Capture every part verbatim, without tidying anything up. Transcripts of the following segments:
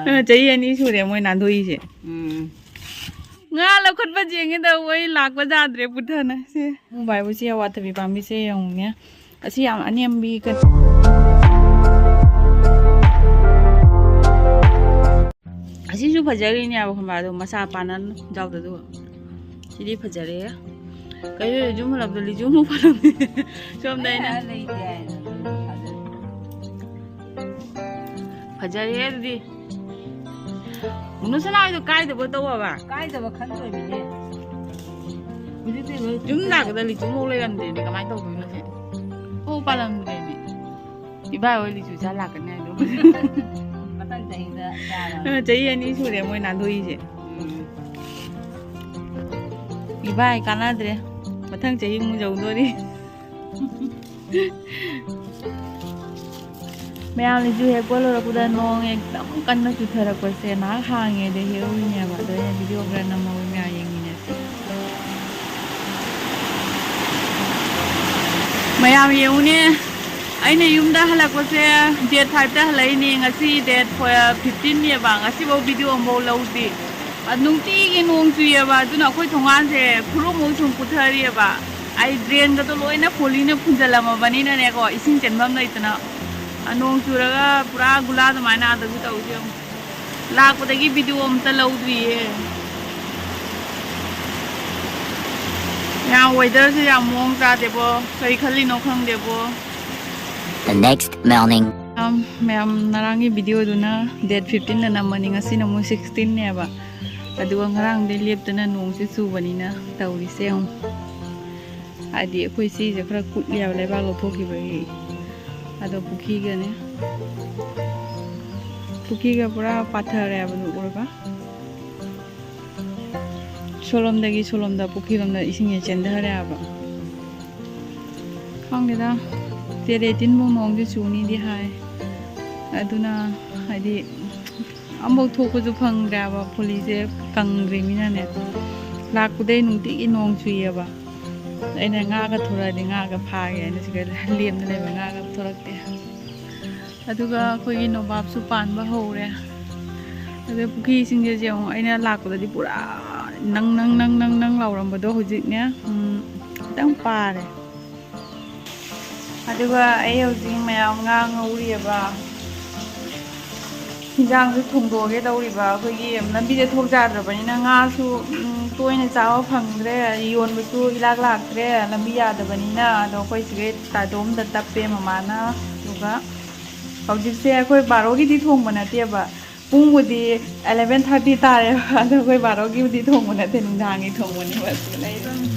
ꯑ, ꯆꯍꯤ ꯑꯅꯤ ꯁꯨꯔꯦ ꯃꯣꯏ ꯅꯥꯟꯊꯣꯛꯏꯁꯦ꯫ ꯎꯝ꯫ ꯉꯥ ꯂꯧꯈꯠꯄ ꯆꯦꯟꯒꯦ ꯇꯧꯕ, ꯑꯩ ꯂꯥꯛꯄ ꯌꯥꯗ꯭ꯔꯦ ꯄꯨꯊꯅ꯫ ꯁꯦ, ꯃꯣꯏ ꯚꯥꯏꯕꯨ ꯁꯤ ꯑꯋꯥꯊꯕꯤ ꯄꯥꯝꯕꯤꯁꯦ ꯌꯦꯡꯉꯨꯅꯦ꯫ ꯑꯁꯤ ꯌꯥꯝ ꯑꯅꯦꯝꯕꯤ ꯀꯩꯅꯣ꯫ ꯑꯁꯤꯁꯨ ꯐꯖꯔꯤꯅꯦꯕ, ꯈꯪꯕ꯭ꯔꯥ? ꯑꯗꯣ ꯃꯁꯥ ꯄꯥꯟꯅ ꯌꯥꯎꯗꯗꯨ꯫ ꯁꯤꯗꯤ ꯐꯖꯔꯦ꯫ ꯀꯩꯅꯣ, ꯌꯨꯝ ꯍꯜꯂꯛꯄꯗ ꯂꯤꯆꯨ ꯑꯃꯨꯛ ꯄꯥꯜꯂꯝꯃꯦ꯫ ꯁꯣꯝꯗ ꯑꯩꯅ ꯂꯩꯇꯦ ꯍꯥꯏꯅ꯫ ꯐꯖꯔꯦ ꯑꯗꯨꯗꯤ꯫ ꯃꯨꯅꯨ ꯁꯅꯥ ꯍꯣꯏꯗꯣ ꯀꯥꯏꯗꯕ ꯇꯧꯑꯕ? ꯀꯥꯏꯗꯕ ꯈꯟꯗꯣꯏꯅꯤꯅꯦ꯫ ꯍꯧꯖꯤꯛꯇꯤ ꯂꯣꯏ ꯌꯨꯝ ꯂꯥꯛꯄꯗ ꯂꯤꯆꯨ ꯑꯃꯨꯛ ꯂꯩꯔꯝꯗꯦꯅꯦ, ꯀꯃꯥꯏꯅ ꯇꯧꯗꯣꯏꯅꯣ ꯁꯤ? ꯑꯣ, ꯄꯥꯜꯂꯝꯗ꯭ꯔꯦꯅꯦ꯫ ꯏꯕꯥꯏ ꯍꯣꯏ ꯂꯤꯆꯨ ꯆꯥ ꯂꯥꯛꯀꯅꯤ ꯍꯥꯏꯗꯣ꯫ ꯃꯊꯪ ꯆꯍꯤꯗ ꯆꯥꯔꯣ꯫ ꯑ, ꯆꯍꯤ ꯑꯅꯤ ꯁꯨꯔꯦ ꯃꯣꯏ ꯅꯥꯟꯊꯣꯛꯏꯁꯦ꯫ ꯎꯝ꯫ ꯏꯕꯥꯏ ꯀꯥꯟꯅꯗ꯭ꯔꯦ꯫ ꯃꯊꯪ ꯆꯍꯤ ꯑꯃꯨꯛ ꯌꯧꯗꯣꯔꯤ꯫ ꯃꯌꯥꯝꯅꯁꯨ ꯍꯦꯛ ꯄꯣꯠ ꯂꯣꯏꯔꯛꯄꯗ ꯅꯣꯡ ꯑꯦꯛꯗꯝ ꯀꯟꯅ ꯆꯨꯊꯔꯛꯄꯁꯦ ꯉꯥꯏꯍꯥꯛ ꯍꯥꯡꯉꯦ, ꯑꯗꯩ ꯍꯦꯛꯎꯔꯤꯅꯦꯕ꯫ ꯑꯗꯣ ꯑꯩꯅ ꯚꯤꯗꯤꯑꯣ ꯈꯔ ꯅꯝꯍꯧꯋꯦ, ꯃꯌꯥꯝ ꯌꯦꯡꯃꯤꯟꯅꯁꯤ꯫ ꯃꯌꯥꯝ ꯌꯦꯡꯉꯨꯅꯦ, ꯑꯩꯅ ꯌꯨꯝꯗ ꯍꯜꯂꯛꯄꯁꯦ ꯗꯦꯠ ꯐꯥꯏꯚꯇ ꯍꯜꯂꯛꯏꯅꯦ꯫ ꯉꯁꯤ ꯗꯦꯠ ꯐꯤꯐꯇꯤꯟꯅꯦꯕ, ꯉꯁꯤꯐꯥꯎ ꯚꯤꯗꯤꯑꯣ ꯑꯃꯐꯥꯎ ꯂꯧꯗꯦ꯫ ꯑ, ꯅꯨꯡꯇꯤꯒꯤ ꯅꯣꯡ ꯆꯨꯏꯌꯦꯕ, ꯑꯗꯨꯅ ꯑꯩꯈꯣꯏ ꯊꯣꯡꯒꯥꯟꯁꯦ ꯐꯨꯔꯨꯞꯃꯨꯛ ꯁꯨꯝ ꯄꯨꯊꯔꯤꯑꯕ꯫ ꯑꯩ ꯗ꯭ꯔꯦꯟꯒꯗꯣ ꯂꯣꯏꯅ ꯐꯨꯜꯂꯤꯅ ꯐꯨꯟꯖꯜꯂꯝꯃꯕꯅꯤꯅꯅꯦꯀꯣ, ꯏꯁꯤꯡ ꯆꯦꯟꯐꯝ ꯂꯩꯇꯅ꯫ ꯑ, ꯅꯣꯡ ꯆꯨꯔꯒ ꯄꯨꯔꯥ ꯒꯨꯂꯥ ꯑꯗꯨꯃꯥꯏꯅ ꯑꯥꯗꯁꯨ ꯇꯧꯏꯁꯦ ꯌꯦꯡꯉꯨ꯫ ꯂꯥꯛꯄꯗꯒꯤ ꯚꯤꯗꯤꯑꯣ ꯑꯝꯇ ꯂꯧꯗ꯭ꯔꯤꯌꯦ꯫ ꯌꯥꯝ ꯋꯦꯗꯔꯁꯦ ꯌꯥꯝ ꯃꯑꯣꯡ ꯆꯥꯗꯦꯕꯣ, ꯀꯔꯤ ꯈꯜꯂꯤꯅꯣ ꯈꯪꯗꯦꯕꯣ꯫ The next morning. ꯃꯌꯥꯝ, ꯃꯌꯥꯝ ꯉꯔꯥꯡꯒꯤ ꯚꯤꯗꯤꯑꯣꯗꯨꯅ ꯗꯦꯠ ꯐꯤꯐꯇꯤꯟꯗ ꯅꯝꯕꯅꯤ, ꯉꯁꯤꯅ ꯑꯃꯨꯛ ꯁꯤꯛꯁꯇꯤꯟꯅꯦꯕ꯫ ꯑꯗꯨꯒ ꯉꯔꯥꯡꯗꯩ ꯂꯦꯞꯇꯅ ꯅꯣꯡꯁꯦ ꯆꯨꯕꯅꯤꯅ ꯇꯧꯔꯤꯁꯦ ꯌꯦꯡꯉꯨ꯫ ꯍꯥꯏꯗꯤ ꯑꯩꯈꯣꯏ ꯁꯤꯁꯦ ꯈꯔ ꯀꯨꯠꯂꯦꯕ ꯂꯩꯕꯥꯛ ꯂꯧꯊꯣꯛꯈꯤꯕꯒꯤ꯫ ꯑꯗꯣ ꯄꯨꯈ꯭ꯔꯤꯒꯅꯦ, ꯄꯨꯈ꯭ꯔꯤꯒ ꯄꯨꯔꯥ ꯄꯥꯊꯔꯦꯕ, ꯑꯗꯨ ꯎꯔꯕ? ꯁꯣꯂꯣꯝꯗꯒꯤ ꯁꯣꯂꯣꯝꯗ ꯄꯨꯈ꯭ꯔꯤꯔꯣꯝꯗ ꯏꯁꯤꯡꯁꯦ ꯆꯦꯟꯊꯔꯦꯕ꯫ ꯈꯪꯗꯦꯗ, ꯇꯦꯔꯦ ꯇꯤꯟꯐꯧ ꯅꯣꯡꯁꯦ ꯆꯨꯅꯤꯗꯤ ꯍꯥꯏ꯫ ꯑꯗꯨꯅ ꯍꯥꯏꯗꯤ ꯑꯃꯐꯥꯎ ꯊꯣꯛꯄꯁꯨ ꯐꯪꯗ꯭ꯔꯦꯕ, ꯐꯨꯂꯤꯁꯦ ꯀꯪꯗ꯭ꯔꯤꯃꯤꯅꯅꯦ꯫ ꯂꯥꯛꯄꯗꯩ ꯅꯨꯡꯇꯤꯒꯤ ꯅꯣꯡ ꯆꯨꯏꯌꯦꯕ꯫ ꯑꯩꯅ ꯉꯥꯒ ꯊꯣꯔꯛꯑꯗꯤ ꯉꯥꯒ ꯐꯥꯒꯦ ꯍꯥꯏꯅ ꯁꯤꯗ ꯂꯦꯝꯅ ꯂꯩꯕ, ꯉꯥꯒ ꯊꯣꯔꯛꯇꯦ꯫ ꯑꯗꯨꯒ ꯑꯩꯈꯣꯏꯒꯤ ꯅꯣꯕꯥꯞꯁꯨ ꯄꯥꯟꯕ ꯍꯧꯔꯦ꯫ ꯑꯗꯩ ꯄꯨꯈ꯭ꯔꯤ ꯏꯁꯤꯡꯁꯦ ꯌꯦꯡꯉꯣ, ꯑꯩꯅ ꯂꯥꯛꯄꯗꯗꯤ ꯄꯨꯔꯥ ꯅꯪ ꯅꯪ ꯅꯪ ꯅꯪ ꯅꯪ ꯂꯥꯎꯔꯝꯕꯗꯣ ꯍꯧꯖꯤꯛꯅꯦ, ꯎꯝ, ꯈꯤꯇꯪ ꯄꯥꯔꯦ꯫ ꯑꯗꯨꯒ ꯑꯩ ꯍꯧꯖꯤꯛ ꯃꯌꯥꯝ ꯉꯥ ꯉꯧꯔꯤꯑꯕ, ꯍꯤꯟꯖꯥꯡꯁꯨ ꯊꯣꯡꯗꯣꯛꯑꯒꯦ ꯇꯧꯔꯤꯕ꯫ ꯑꯩꯈꯣꯏꯒꯤ ꯂꯝꯕꯤꯗ ꯊꯣꯛ ꯌꯥꯗ꯭ꯔꯕꯅꯤꯅ ꯉꯥꯁꯨ, ꯎꯝ, ꯇꯣꯏꯅ ꯆꯥꯕ ꯐꯪꯗ꯭ꯔꯦ, ꯌꯣꯟꯕꯁꯨ ꯏꯂꯥꯛ ꯂꯥꯛꯇ꯭ꯔꯦ ꯂꯝꯕꯤ ꯌꯥꯗꯕꯅꯤꯅ꯫ ꯑꯗꯣ ꯑꯩꯈꯣꯏ ꯁꯤꯒꯩ ꯇꯥꯏꯗꯣꯝꯗ ꯇꯞꯄꯦ ꯃꯃꯥꯅ꯫ ꯑꯗꯨꯒ ꯍꯧꯖꯤꯛꯁꯦ ꯑꯩꯈꯣꯏ ꯕꯥꯔꯣꯒꯤꯗꯤ ꯊꯣꯡꯕ ꯅꯠꯇꯦꯕ, ꯄꯨꯡꯕꯨꯗꯤ ꯑꯦꯂꯚꯦꯟ ꯊꯥꯔꯇꯤ ꯇꯥꯔꯦꯕ, ꯑꯗꯣ ꯑꯩꯈꯣꯏ ꯕꯥꯔꯣꯒꯤꯕꯨꯗꯤ ꯊꯣꯡꯕ ꯅꯠꯇꯦ, ꯅꯨꯡꯗꯥꯡꯒꯤ ꯊꯣꯡꯕꯅꯦꯕ꯫ ꯑꯗꯨꯅ ꯑꯩ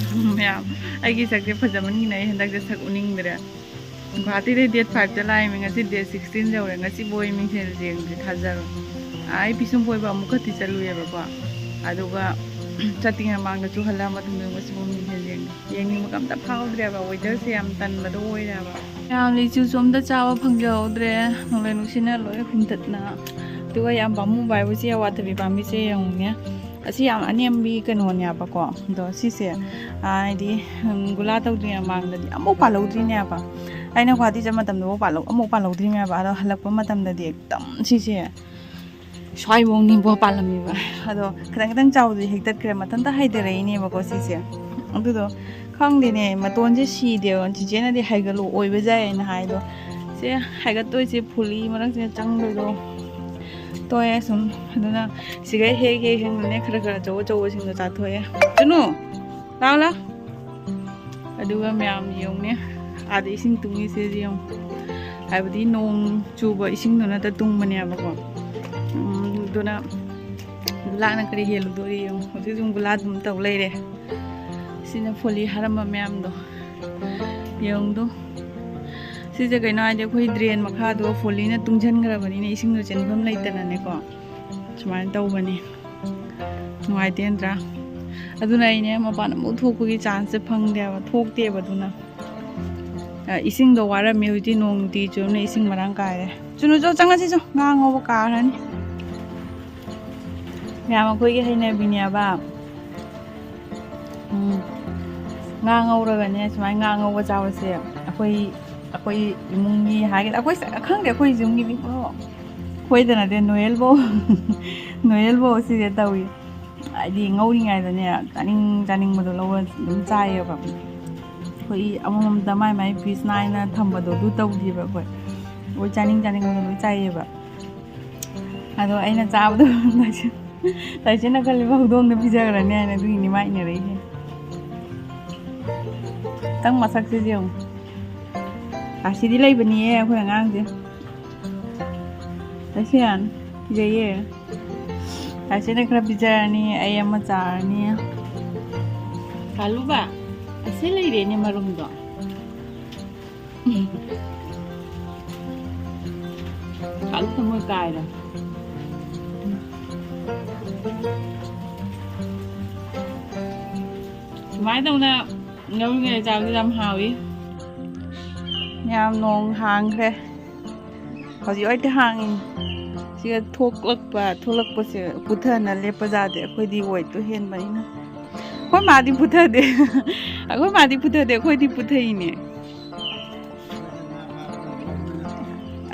ꯃꯌꯥꯝ, ꯑꯩꯒꯤ ꯁꯛꯁꯦ ꯐꯖꯃꯟꯒꯤꯅ ꯑꯩ ꯍꯟꯗꯛꯁꯦ ꯁꯛ ꯎꯅꯤꯡꯗ꯭ꯔꯦ꯫ ꯒꯨꯍꯥꯇꯤꯗꯩ ꯗꯦꯠ ꯐꯥꯏꯚꯇ ꯂꯥꯛꯏꯃꯤ, ꯉꯁꯤ ꯗꯦꯠ ꯁꯤꯛꯁꯇꯤꯟ ꯌꯧꯔꯦ꯫ ꯉꯁꯤꯕꯨ ꯑꯩ ꯃꯤꯡꯁꯦꯜ ꯌꯦꯡꯗ꯭ꯔꯤ, ꯊꯥꯖꯔꯣ꯫ ꯑꯥ, ꯑꯩ ꯄꯤꯁꯨꯝ ꯐꯣꯏꯕ ꯑꯃꯨꯛ ꯈꯛꯇꯤ ꯆꯠꯂꯨꯏꯌꯦꯕꯀꯣ, ꯑꯗꯨꯒ ꯆꯠꯇ꯭ꯔꯤꯉꯩ ꯃꯃꯥꯡꯗꯁꯨ ꯍꯜꯂꯛꯑ ꯃꯇꯨꯡꯗ ꯉꯁꯤꯕꯨ ꯃꯤꯡꯁꯦꯜ ꯌꯦꯡꯗ꯭ꯔꯤ꯫ ꯌꯦꯡꯅꯤꯡꯕꯒ ꯑꯝꯇ ꯐꯥꯎꯗ꯭ꯔꯦꯕ, ꯋꯦꯗꯔꯁꯦ ꯌꯥꯝ ꯇꯟꯕꯗꯣ ꯑꯣꯏꯔꯦꯕ꯫ ꯃꯌꯥꯝ ꯂꯤꯆꯨꯁꯨ ꯑꯝꯇ ꯆꯥꯕ ꯐꯪꯖꯍꯧꯗ꯭ꯔꯦ, ꯅꯣꯡꯂꯩ ꯅꯨꯡꯁꯤꯠꯅ ꯂꯣꯏ ꯍꯨꯝꯊꯠꯅ꯫ ꯑꯗꯨꯒ ꯌꯥꯝ ꯄꯥꯝꯃꯨꯕ ꯍꯥꯏꯕꯨ ꯁꯤ ꯑꯋꯥꯊꯕꯤ ꯄꯥꯝꯕꯤꯁꯦ ꯌꯦꯡꯉꯨꯅꯦ꯫ ꯑꯁꯤ ꯌꯥꯝ ꯑꯅꯦꯝꯕꯤ ꯀꯩꯅꯣꯅꯦꯕꯀꯣ, ꯑꯗꯣ ꯁꯤꯁꯦ, ꯑ, ꯍꯥꯏꯗꯤ, ꯎꯝ, ꯒꯨꯂꯥ ꯇꯧꯗ꯭ꯔꯤꯉꯩ ꯃꯃꯥꯡꯗꯗꯤ ꯑꯃꯨꯛ ꯄꯥꯜꯍꯧꯗ꯭ꯔꯤꯅꯦꯕ꯫ ꯑꯩꯅ ꯒꯨꯍꯥꯇꯤ ꯆꯠꯄ ꯃꯇꯝꯗꯐꯥꯎ ꯄꯥꯜꯍꯧ-, ꯑꯃꯨꯛ ꯄꯥꯜꯍꯧꯗ꯭ꯔꯤꯅꯦꯕ꯫ ꯑꯗꯣ ꯍꯜꯂꯛꯄ ꯃꯇꯝꯗꯗꯤ ꯑꯦꯛꯗꯝ ꯁꯤꯁꯦ ꯁ꯭ꯋꯥꯏꯐꯧꯅꯤꯕꯣ ꯄꯥꯜꯂꯝꯃꯤꯕ꯫ ꯑꯗꯣ ꯈꯤꯇꯪ ꯈꯤꯇꯪ ꯆꯥꯎꯕꯗꯤ ꯍꯦꯛꯇꯠꯈ꯭ꯔꯦ, ꯃꯊꯟꯇ ꯍꯥꯏꯊꯔꯛꯏꯅꯦꯕꯀꯣ ꯁꯤꯁꯦ꯫ ꯑꯗꯨꯗꯣ ꯈꯪꯗꯦꯅꯦ, ꯃꯇꯣꯟꯁꯦ ꯁꯤꯗꯦꯕ꯫ ꯆꯤꯆꯦꯅꯗꯤ ꯍꯥꯏꯒꯠꯂꯣ, ꯑꯣꯏꯕ ꯌꯥꯏ ꯍꯥꯏꯅ ꯍꯥꯏꯗꯣ꯫ ꯁꯦ ꯍꯥꯏꯒꯠꯇꯣꯏꯁꯦ ꯐꯨꯂꯤ ꯃꯔꯛꯁꯤꯗ ꯆꯪꯗꯣꯏꯗꯣ ꯇꯣꯛꯑꯦ ꯁꯨꯝ꯫ ꯑꯗꯨꯅ ꯁꯤꯒꯩ ꯍꯦꯛ ꯍꯦꯛ ꯍꯦꯛꯅꯅꯦ ꯈꯔ ꯈꯔ ꯑꯆꯧ ꯑꯆꯧꯕꯁꯤꯡꯗꯣ ꯆꯥꯊꯣꯛꯑꯦ꯫ ꯆꯨꯅꯨ, ꯂꯥꯎ ꯂꯥꯎ꯫ ꯑꯗꯨꯒ ꯃꯌꯥꯝ ꯌꯦꯡꯉꯨꯅꯦ, ꯑꯥꯗ ꯏꯁꯤꯡ ꯇꯨꯡꯉꯤꯁꯦ ꯌꯦꯡꯉꯨ꯫ ꯍꯥꯏꯕꯗꯤ ꯅꯣꯡ ꯆꯨꯕ ꯏꯁꯤꯡꯗꯨ ꯅꯠꯇ ꯇꯨꯡꯕꯅꯦꯕꯀꯣ꯫ ꯎꯝ, ꯑꯗꯨꯅ ꯒꯨꯂꯥꯅ ꯀꯔꯤ ꯍꯦꯜꯂꯨꯗꯣꯔꯤ ꯌꯦꯡꯉꯨ꯫ ꯍꯧꯖꯤꯛ ꯁꯨꯝ ꯒꯨꯂꯥ ꯑꯗꯨꯝ ꯇꯧ ꯂꯩꯔꯦ꯫ ꯁꯤꯅ ꯐꯣꯂꯤ ꯍꯥꯔꯝꯕ ꯃꯌꯥꯝꯗꯣ ꯌꯦꯡꯉꯨꯗꯣ꯫ ꯁꯤꯁꯦ ꯀꯩꯅꯣ ꯍꯥꯏꯗꯤ ꯑꯩꯈꯣꯏ ꯗ꯭ꯔꯦꯟ ꯃꯈꯥꯗꯣ ꯐꯣꯂꯤꯅ ꯇꯨꯡꯁꯤꯟꯈ꯭ꯔꯕꯅꯤꯅ ꯏꯁꯤꯡꯗꯣ ꯆꯦꯟꯐꯝ ꯂꯩꯇꯅꯅꯦꯀꯣ, ꯁꯨꯃꯥꯏꯅ ꯇꯧꯕꯅꯤ꯫ ꯅꯨꯡꯉꯥꯏꯇꯦ ꯅꯠꯇ꯭ꯔꯥ? ꯑꯗꯨꯅ ꯑꯩꯅꯦ ꯃꯄꯥꯟ ꯑꯃꯨꯛ ꯊꯣꯛꯄꯒꯤ ꯆꯥꯟꯁꯁꯦ ꯐꯪꯗꯦꯕ, ꯊꯣꯛꯇꯦꯕ꯫ ꯑꯗꯨꯅ, ꯑ, ꯏꯁꯤꯡꯗꯣ ꯋꯥꯔꯝꯃꯦ, ꯍꯧꯖꯤꯛꯇꯤ ꯅꯣꯡ ꯅꯨꯡꯇꯤ ꯆꯨꯔꯕꯅꯤꯅ ꯏꯁꯤꯡ ꯃꯔꯥꯡ ꯀꯥꯏꯔꯦ꯫ ꯆꯨꯅꯨ ꯆꯣ, ꯆꯪꯉꯁꯤ ꯆꯣ, ꯉꯥ ꯉꯧꯕ ꯀꯥꯈ꯭ꯔꯅꯤ꯫ ꯃꯌꯥꯝ ꯑꯩꯈꯣꯏꯒꯤ ꯍꯩꯅꯕꯤꯅꯦꯕ꯫ ꯎꯝ꯫ ꯉꯥ ꯉꯧꯔꯒꯅꯦ, ꯁꯨꯃꯥꯏꯅ ꯉꯥ ꯉꯧꯕ ꯆꯥꯕꯁꯦ ꯑꯩꯈꯣꯏ, ꯑꯩꯈꯣꯏ ꯏꯃꯨꯡꯒꯤ ꯍꯥꯏꯒꯗ꯭ꯔꯥ, ꯑꯩꯈꯣꯏ ꯈꯪꯗꯦ, ꯑꯩꯈꯣꯏ ꯌꯨꯝꯒꯤ ꯃꯤ ꯄꯨꯝꯅꯃꯛ ꯑꯩꯈꯣꯏꯗ ꯅꯠꯇꯦ, ꯅꯣꯌꯦꯜꯕꯧ ꯅꯣꯌꯦꯜꯕꯧ ꯁꯤꯁꯦ ꯇꯧꯏ꯫ ꯍꯥꯏꯗꯤ ꯉꯧꯔꯤꯉꯩꯗꯅꯦ, ꯆꯥꯅꯤꯡ ꯆꯥꯅꯤꯡꯕꯗꯣ ꯂꯧꯔ ꯑꯗꯨꯝ ꯆꯥꯏꯌꯦꯕ꯫ ꯑꯩꯈꯣꯏ ꯑꯃꯃꯝꯇ ꯃꯥꯏ ꯃꯥꯏ ꯄꯤꯁ ꯅꯥꯏꯅ ꯊꯝꯕꯗꯣ ꯑꯗꯨ ꯇꯧꯗꯦꯕ꯫ ꯑꯩꯈꯣꯏ ꯑꯩꯈꯣꯏ ꯆꯥꯅꯤꯡ ꯆꯥꯅꯤꯡꯕꯗꯣ ꯂꯣꯏ ꯆꯥꯏꯌꯦꯕ꯫ ꯑꯗꯣ ꯑꯩꯅ ꯆꯥꯕꯗꯣ ꯇꯥꯏꯁꯟꯅ ꯈꯜꯂꯤꯕ ꯍꯧꯗꯣꯡꯗ ꯄꯤꯖꯈ꯭ꯔꯅꯤ ꯍꯥꯏꯅ, ꯑꯗꯨꯒꯤꯅꯤ ꯃꯥ ꯏꯟꯅꯔꯛꯏꯁꯦ꯫ ꯈꯤꯇꯪ ꯃꯁꯛꯁꯤꯁꯨ ꯌꯦꯡꯉꯨ꯫ ꯑꯁꯤꯗꯤ ꯂꯩꯕꯅꯤꯌꯦ ꯑꯩꯈꯣꯏ ꯑꯉꯥꯡꯁꯦ꯫ ꯇꯥꯏꯁꯟ, ꯀꯤꯖꯩꯌꯦ꯫ ꯇꯥꯏꯁꯟꯅ ꯈꯔ ꯄꯤꯖꯔꯅꯤ, ꯑꯩ ꯑꯃ ꯆꯥꯔꯅꯤ꯫ ꯀꯥꯂꯨꯕ, ꯑꯁꯤ ꯂꯩꯔꯦꯅꯦ ꯃꯔꯨꯝꯗꯣ꯫ ꯀꯥꯂꯨ ꯊꯃꯣꯏ ꯀꯥꯏꯔꯦ꯫ ꯁꯨꯃꯥꯏꯅ ꯇꯧꯅ ꯉꯧꯔꯤꯉꯩ ꯆꯥꯕꯗꯤ ꯌꯥꯝ ꯍꯥꯎꯏ꯫ ꯌꯥꯝ ꯅꯣꯡ ꯍꯥꯡꯈ꯭ꯔꯦ꯫ ꯍꯧꯖꯤꯛ ꯍꯣꯏꯇ ꯍꯥꯡꯉꯤ꯫ ꯁꯤꯒ ꯊꯣꯛꯂꯛꯄ, ꯊꯣꯛꯂꯛꯄꯁꯦ ꯄꯨꯊꯅ ꯂꯦꯞꯄ ꯌꯥꯗꯦ꯫ ꯑꯩꯈꯣꯏꯗꯤ ꯋꯦꯠꯇꯣ ꯍꯦꯟꯕꯅꯤꯅ꯫ ꯑꯩꯈꯣꯏ ꯃꯥꯗꯤ ꯄꯨꯊꯗꯦ꯫ ꯑꯩꯈꯣꯏ ꯃꯥꯗꯤ ꯄꯨꯊꯗꯦ, ꯑꯩꯈꯣꯏꯗꯤ ꯄꯨꯊꯩꯅꯦ꯫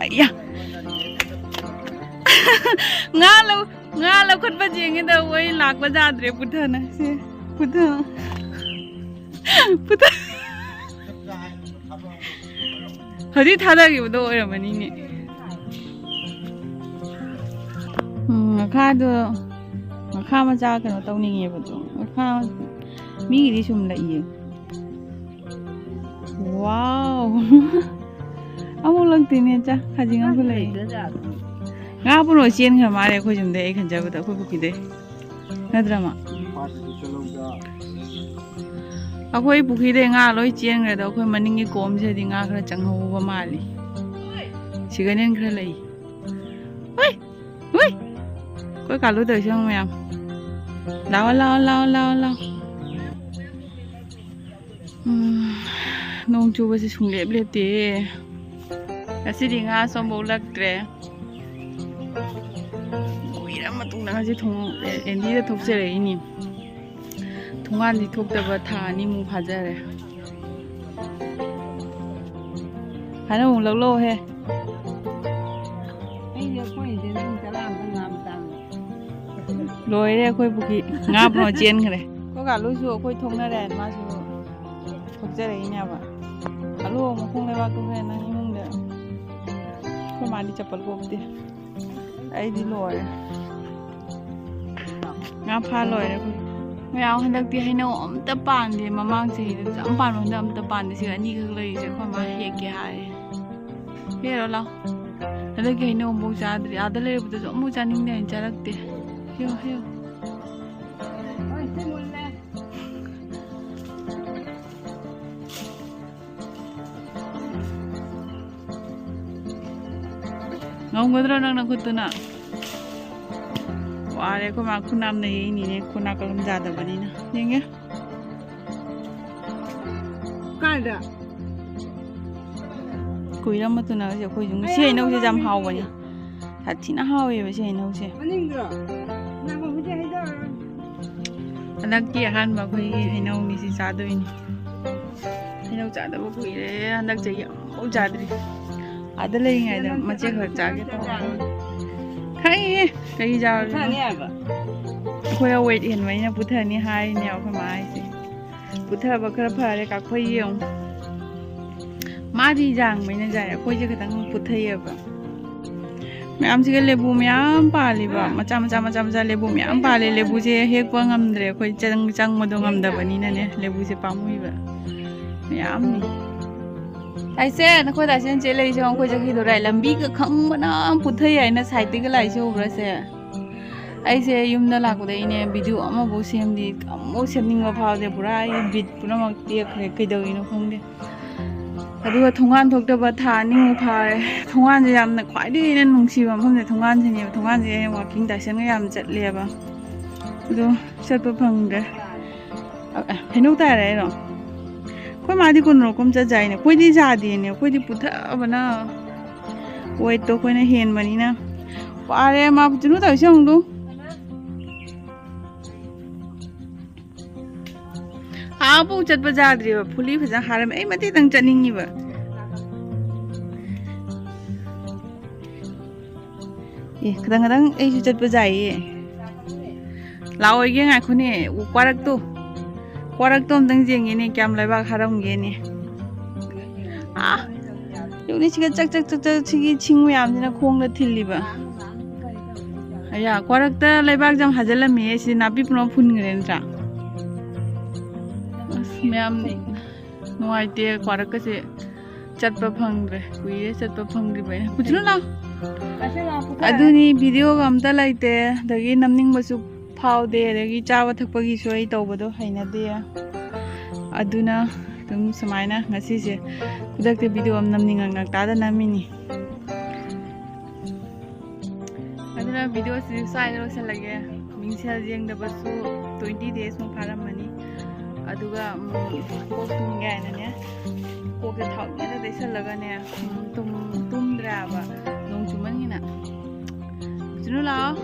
ꯑꯌꯥ꯫ ꯉꯥ ꯂꯧ-, ꯉꯥ ꯂꯧꯈꯠꯄ ꯆꯦꯟꯒꯦ ꯇꯧꯕ, ꯑꯩ ꯂꯥꯛꯄ ꯌꯥꯗ꯭ꯔꯦ ꯄꯨꯊꯅ꯫ ꯁꯦ, ꯄꯨꯊ-, ꯄꯨꯊ-, ꯍꯧꯖꯤꯛ ꯊꯥꯗꯈꯤꯕꯗꯣ ꯑꯣꯏꯔꯝꯃꯅꯤꯅꯦ꯫ ꯎꯝ, ꯉꯈꯥꯗꯣ, ꯉꯈꯥ ꯃꯆꯥ ꯀꯩꯅꯣ ꯇꯧꯅꯤꯡꯉꯦꯕꯗꯣ꯫ ꯉꯈꯥ ꯃꯤꯒꯤꯗꯤ ꯁꯨꯝ ꯂꯩꯌꯦ꯫ ꯋꯥꯎ꯫ ꯑꯃꯨꯛ ꯂꯛꯇꯦꯅꯦ, ꯆꯥ, ꯈꯥꯖꯤꯡ ꯑꯃꯁꯨ ꯂꯩ꯫ ꯉꯥ ꯄꯨꯔꯛꯑ ꯆꯦꯟꯈ꯭ꯔ ꯃꯥꯜꯂꯦ ꯑꯩꯈꯣꯏ ꯌꯨꯝꯗꯩ, ꯑꯩ ꯈꯟꯖꯕꯗ, ꯑꯩꯈꯣꯏ ꯄꯨꯈ꯭ꯔꯤꯗꯩ꯫ ꯅꯠꯇ꯭ꯔꯃ? ꯑꯩꯈꯣꯏ ꯄꯨꯈ꯭ꯔꯤꯗꯩ ꯉꯥ ꯂꯣꯏ ꯆꯦꯟꯈ꯭ꯔꯦ, ꯑꯗꯣ ꯑꯩꯈꯣꯏ ꯃꯅꯤꯡꯒꯤ ꯀꯣꯝꯁꯤꯗꯤ ꯉꯥ ꯈꯔ ꯆꯪꯍꯧꯕ ꯃꯥꯜꯂꯤ꯫ ꯁꯤꯒꯅꯦꯟ ꯈꯔ ꯂꯩ꯫ ꯍꯨꯏ! ꯍꯨꯏ! ꯑꯩꯈꯣꯏ ꯀꯥꯂꯨ ꯇꯧꯔꯤꯁꯦ ꯌꯦꯡꯉꯨ ꯃꯌꯥꯝ꯫ ꯂꯥꯛꯑꯣ, ꯂꯥꯛꯑꯣ, ꯂꯥꯛꯑꯣ, ꯂꯥꯛꯑꯣ, ꯂꯥꯛꯑꯣ꯫ ꯎꯝ, ꯅꯣꯡ ꯆꯨꯕꯁꯦ ꯁꯨꯡꯂꯦꯞ ꯂꯦꯞꯇꯦ꯫ ꯉꯁꯤꯗꯤ ꯉꯥ ꯁꯣꯝꯐꯥꯎ ꯂꯛꯇ꯭ꯔꯦ꯫ ꯀꯨꯏꯔ ꯃꯇꯨꯡꯗ ꯉꯁꯤ ꯊꯣꯡ-, ꯑꯦꯟꯗꯤꯗ ꯊꯣꯛꯆꯔꯛꯏꯅꯤ꯫ ꯊꯣꯡꯒꯥꯟꯗꯤ ꯊꯣꯛꯇꯕ ꯊꯥ ꯑꯅꯤꯃꯨꯛ ꯐꯥꯖꯔꯦ꯫ ꯍꯥꯏꯅꯧ ꯑꯃꯨꯛ ꯂꯧꯂꯛꯑꯣꯍꯦ꯫ ꯑꯩꯗꯤ ꯑꯩꯈꯣꯏ ꯂꯣꯏꯔꯦ ꯑꯩꯈꯣꯏ ꯄꯨꯈ꯭ꯔꯤ꯫ ꯉꯥ ꯄꯨꯔ ꯆꯦꯟꯈ꯭ꯔꯦ꯫ ꯑꯩꯈꯣꯏ ꯀꯥꯂꯨꯁꯨ ꯑꯩꯈꯣꯏ ꯊꯣꯛꯅꯔꯦ ꯍꯥꯏꯅ ꯃꯥꯁꯨ ꯊꯣꯛꯆꯔꯛꯏꯅꯦꯕ꯫ ꯀꯥꯂꯨ ꯃꯈꯣꯡ ꯂꯩꯕꯥꯛꯇꯣ ꯍꯣꯔꯦꯟ ꯅꯪ ꯏꯃꯨꯡꯗ꯫ ꯑꯩꯈꯣꯏ ꯃꯥꯗꯤ ꯆꯄꯜ ꯄꯣꯞꯇꯦ꯫ ꯑꯩꯗꯤ ꯂꯣꯏꯔꯦ꯫ ꯉꯥ ꯐꯥ ꯂꯣꯏꯔꯦ ꯑꯩꯈꯣꯏ꯫ ꯃꯌꯥꯝ ꯍꯟꯗꯛꯇꯤ ꯍꯩꯅꯧ ꯑꯝꯇ ꯄꯥꯟꯗꯦ꯫ ꯃꯃꯥꯡ ꯆꯍꯤꯗꯁꯨ ꯌꯥꯝ ꯄꯥꯟꯕ ꯍꯟꯗꯛ ꯑꯝꯇ ꯄꯥꯟꯗꯦ꯫ ꯁꯤꯒ ꯑꯅꯤꯈꯛ ꯂꯩꯔꯤꯁꯦ ꯑꯩꯈꯣꯏ ꯃꯥ ꯍꯦꯛꯀꯦ ꯍꯥꯏꯔꯦ꯫ ꯍꯦꯛꯑꯣ ꯂꯥꯎ꯫ ꯍꯟꯗꯛꯀꯤ ꯍꯩꯅꯧ ꯑꯃꯐꯥꯎ ꯆꯥꯗ꯭ꯔꯤ꯫ ꯑꯥꯗ ꯂꯩꯔꯨꯕꯗꯁꯨ ꯑꯃꯐꯥꯎ ꯆꯥꯅꯤꯡꯗꯦ ꯍꯥꯏꯅ ꯆꯥꯔꯛꯇꯦ꯫ ꯍꯦꯛꯑꯣ, ꯍꯦꯛꯑꯣ꯫ ꯉꯝꯒꯗ꯭ꯔꯣ ꯅꯪ ꯅꯈꯨꯠꯇꯨꯅ? ꯋꯥꯔꯦ, ꯑꯩꯈꯣꯏ ꯃꯥ ꯈꯨꯅꯥꯝꯅ ꯌꯩꯅꯤꯅꯦ, ꯈꯨꯅꯥ ꯀꯂꯝ ꯌꯥꯗꯕꯅꯤꯅ꯫ ꯌꯦꯡꯒꯦ꯫ ꯀꯥꯏꯗ? ꯀꯨꯏꯔ ꯃꯇꯨꯡꯗ ꯑꯩꯈꯣꯏꯁꯨ ꯁꯤ ꯍꯩꯅꯧꯁꯦ ꯌꯥꯝ ꯍꯥꯎꯕꯅꯤ꯫ ꯁꯥꯊꯤꯅ ꯍꯥꯎꯋꯦꯕ ꯁꯤ ꯍꯩꯅꯧꯁꯦ꯫ ꯃꯅꯤꯡꯗ꯭ꯔꯣ? ꯅꯪ ꯍꯧꯖꯤꯛ ꯍꯩꯗꯧꯔꯣ? ꯍꯟꯗꯛꯀꯤ ꯑꯍꯥꯟꯕ ꯑꯩꯈꯣꯏꯒꯤ ꯍꯩꯅꯧꯅꯤ ꯁꯤ ꯆꯥꯗꯣꯏꯅꯤ꯫ ꯍꯩꯅꯧ ꯆꯥꯗꯕ ꯀꯨꯏꯔꯦ, ꯍꯟꯗꯛ ꯆꯍꯤ ꯑꯃꯐꯥꯎ ꯆꯥꯗ꯭ꯔꯤ꯫ ꯑꯥꯗ ꯂꯩꯔꯤꯉꯩꯗ ꯃꯆꯦ ꯈꯔ ꯆꯥꯒꯦ ꯇꯧꯕꯅꯤ꯫ ꯈꯪꯉꯤꯍꯦ, ꯀꯩ ꯆꯥꯔꯨꯔꯤꯅꯣ? ꯄꯨꯊꯅꯤ ꯍꯥꯏꯕ꯫ ꯑꯩꯈꯣꯏ ꯋꯦꯠ ꯍꯦꯟꯕꯅꯤꯅ ꯄꯨꯊꯅꯤ ꯍꯥꯏꯔꯤꯅꯦ ꯑꯩꯈꯣꯏ ꯃꯥ ꯍꯥꯏꯁꯦ꯫ ꯄꯨꯊꯕ ꯈꯔ ꯐꯔꯦ, ꯀꯥꯛꯐꯩ ꯌꯦꯡꯉꯨ꯫ ꯃꯥꯗꯤ ꯌꯥꯡꯕꯅꯤꯅ ꯌꯥꯏ, ꯑꯩꯈꯣꯏꯁꯦ ꯈꯤꯇꯪ ꯄꯨꯊꯩꯑꯕ꯫ ꯃꯌꯥꯝꯁꯤꯒ ꯂꯦꯕꯨ ꯃꯌꯥꯝ ꯄꯥꯜꯂꯤꯕ, ꯃꯆꯥ ꯃꯆꯥ ꯃꯆꯥ ꯃꯆꯥ ꯂꯦꯕꯨ ꯃꯌꯥꯝ ꯄꯥꯜꯂꯦ꯫ ꯂꯦꯕꯨꯁꯦ ꯍꯦꯛꯄ ꯉꯝꯗ꯭ꯔꯦ ꯑꯩꯈꯣꯏ, ꯆꯪ-, ꯆꯪꯕꯗꯣ ꯉꯝꯗꯕꯅꯤꯅꯅꯦ, ꯂꯦꯕꯨꯁꯦ ꯄꯥꯝꯃꯨꯏꯕ꯫ ꯃꯌꯥꯝꯅꯤ꯫ ꯇꯥꯏꯁꯦ, ꯅꯈꯣꯏ ꯇꯥꯏꯁꯦ ꯆꯦ ꯂꯩꯔꯤꯁꯦ ꯑꯩꯈꯣꯏ ꯆꯠꯈꯤꯗꯣꯔꯦ꯫ ꯂꯝꯕꯤꯒ ꯈꯪꯕꯅ ꯄꯨꯊꯩ ꯍꯥꯏꯅ ꯁꯥꯏꯠꯇꯒꯤ ꯂꯥꯛꯏꯁꯦ ꯎꯕ꯭ꯔꯥ ꯁꯦ? ꯑꯩꯁꯦ ꯌꯨꯝꯗ ꯂꯥꯛꯄꯗ ꯑꯩꯅꯦ ꯚꯤꯗꯤꯑꯣ ꯑꯃꯐꯥꯎ ꯁꯦꯝꯗꯤ, ꯑꯃꯐꯥꯎ ꯁꯦꯝꯅꯤꯡꯕ ꯐꯥꯎꯗꯦ꯫ ꯄꯨꯔꯥ ꯑꯩꯒꯤ ꯕꯤꯠ ꯄꯨꯝꯅꯃꯛ ꯇꯦꯛꯈ꯭ꯔꯦ, ꯀꯩꯗꯧꯔꯤꯅꯣ ꯈꯪꯗꯦ꯫ ꯑꯗꯨꯒ ꯊꯣꯡꯒꯥꯟ ꯊꯣꯛꯇꯕ ꯊꯥ ꯑꯅꯤꯃꯨꯛ ꯐꯥꯔꯦ꯫ ꯊꯣꯡꯒꯥꯟꯁꯦ ꯌꯥꯝꯅ, ꯈ꯭ꯋꯥꯏꯗꯒꯤ ꯍꯦꯟꯅ ꯅꯨꯡꯁꯤꯕ ꯃꯐꯝꯁꯦ ꯊꯣꯡꯒꯥꯟꯁꯤꯅꯦꯕ꯫ ꯊꯣꯡꯒꯥꯟꯁꯦ walking ꯇꯥꯏꯁꯟꯒ ꯌꯥꯝ ꯆꯠꯂꯦꯕ, ꯑꯗꯣ ꯆꯠꯄ ꯐꯪꯗ꯭ꯔꯦ꯫ ꯑ, ꯑ, ꯍꯩꯅꯧ ꯇꯥꯔꯦ ꯍꯥꯏꯔꯣ? ꯑꯩꯈꯣꯏ ꯃꯥꯗꯤ ꯀꯣꯟꯅ ꯀꯨꯝ ꯆꯠ ꯌꯥꯏꯅꯦ꯫ ꯑꯩꯈꯣꯏꯗꯤ ꯌꯥꯗꯦꯅꯦ, ꯑꯩꯈꯣꯏꯗꯤ ꯄꯨꯊꯕꯅ꯫ ꯋꯦꯠꯇꯣ ꯑꯩꯈꯣꯏꯅ ꯍꯦꯟꯕꯅꯤꯅ꯫ ꯋꯥꯔꯦ ꯃꯥ, ꯆꯨꯅꯨ ꯇꯧꯔꯤꯁꯦ ꯌꯦꯡꯉꯨꯗꯨ꯫ ꯑꯥꯕꯨꯛ ꯆꯠꯄ ꯌꯥꯗ꯭ꯔꯤꯕ, ꯐꯨꯂꯤ ꯐꯖꯅ ꯍꯥꯔꯝꯃꯦ꯫ ꯑꯩ ꯃꯇꯦꯛꯇꯪ ꯆꯠꯅꯤꯡꯉꯤꯕ꯫ ꯑꯦ, ꯈꯤꯇꯪ ꯈꯤꯇꯪ ꯑꯩꯁꯨ ꯆꯠꯄ ꯌꯥꯏꯌꯦ꯫ ꯂꯥꯛꯑꯣꯏꯒꯦ, ꯉꯥꯏꯈꯣꯅꯦ꯫ ꯀ꯭ꯋꯥꯔꯛꯇꯣ, ꯀ꯭ꯋꯥꯔꯛꯇꯣ ꯑꯝꯇꯪ ꯌꯦꯡꯒꯦꯅꯦ, ꯀꯌꯥꯝ ꯂꯩꯕꯥꯛ ꯍꯥꯔꯝꯒꯦꯅꯦ꯫ ꯑꯥ, ꯌꯦꯡꯉꯨꯅꯦ, ꯁꯤꯒ ꯆꯛ ꯆꯛ ꯆꯛ ꯆꯛ, ꯁꯤꯒꯤ ꯁꯤꯡ ꯃꯌꯥꯝꯁꯤꯅ ꯈꯣꯡꯗ ꯊꯤꯜꯂꯤꯕ꯫ ꯑꯌꯥ, ꯀ꯭ꯋꯥꯔꯛꯇ ꯂꯩꯕꯥꯛꯁꯦ ꯌꯥꯝ ꯍꯥꯖꯜꯂꯝꯃꯦ, ꯁꯤ ꯅꯥꯄꯤ ꯄꯨꯝꯅꯃꯛ ꯐꯨꯟꯈ꯭ꯔꯦ ꯅꯠꯇ꯭ꯔꯥ? ꯑꯁ, ꯃꯌꯥꯝ ꯅꯨꯡꯉꯥꯏꯇꯦ, ꯀ꯭ꯋꯥꯔꯛꯀꯁꯦ ꯆꯠꯄ ꯐꯪꯗ꯭ꯔꯦ, ꯀꯨꯏꯔꯦ ꯆꯠꯄ ꯐꯪꯗ꯭ꯔꯤꯕ ꯑꯩꯅ꯫ ꯀꯨꯆꯨꯅꯨ ꯂꯥꯎ꯫ ꯑꯗꯨꯅꯤ, ꯚꯤꯗꯤꯑꯣꯒ ꯑꯝꯇ ꯂꯩꯇꯦ, ꯑꯗꯒꯤ ꯅꯝꯅꯤꯡꯕꯁꯨ ꯐꯥꯎꯗꯦ, ꯑꯗꯒꯤ ꯆꯥꯕ ꯊꯛꯄꯒꯤꯁꯨ ꯑꯩ ꯇꯧꯕꯗꯣ ꯍꯩꯅꯗꯦ꯫ ꯑꯗꯨꯅ ꯑꯗꯨꯝ ꯁꯨꯃꯥꯏꯅ ꯉꯁꯤꯁꯦ ꯈꯨꯗꯛꯇ ꯚꯤꯗꯤꯑꯣ ꯑꯃ ꯅꯝꯅꯤꯡꯉ ꯉꯛꯇꯥꯗ ꯅꯝꯃꯤꯅꯤ꯫ ꯑꯗꯨꯅ ꯚꯤꯗꯤꯑꯣꯁꯤ ꯁ꯭ꯋꯥꯏꯗ ꯂꯣꯏꯁꯤꯜꯂꯒꯦ꯫ ꯃꯤꯡꯁꯦꯜ ꯌꯦꯡꯗꯕꯁꯨ twenty days ꯃꯨꯛ ꯐꯥꯔꯝꯃꯅꯤ꯫ ꯑꯗꯨꯒ, ꯎꯝ, ꯀꯣꯛ ꯇꯨꯝꯒꯦ ꯍꯥꯏꯅꯅꯦ, ꯀꯣꯛꯁꯦ ꯊꯥꯎ ꯈꯤꯇꯪ ꯇꯩꯁꯜꯂꯒꯅꯦ, ꯎꯝ, ꯇꯨꯝ-, ꯇꯨꯝꯗ꯭ꯔꯦꯕ, ꯅꯣꯡ ꯆꯨꯃꯟꯒꯤꯅ꯫ ꯀꯨꯆꯨꯅꯨ ꯂꯥꯛꯑꯣ꯫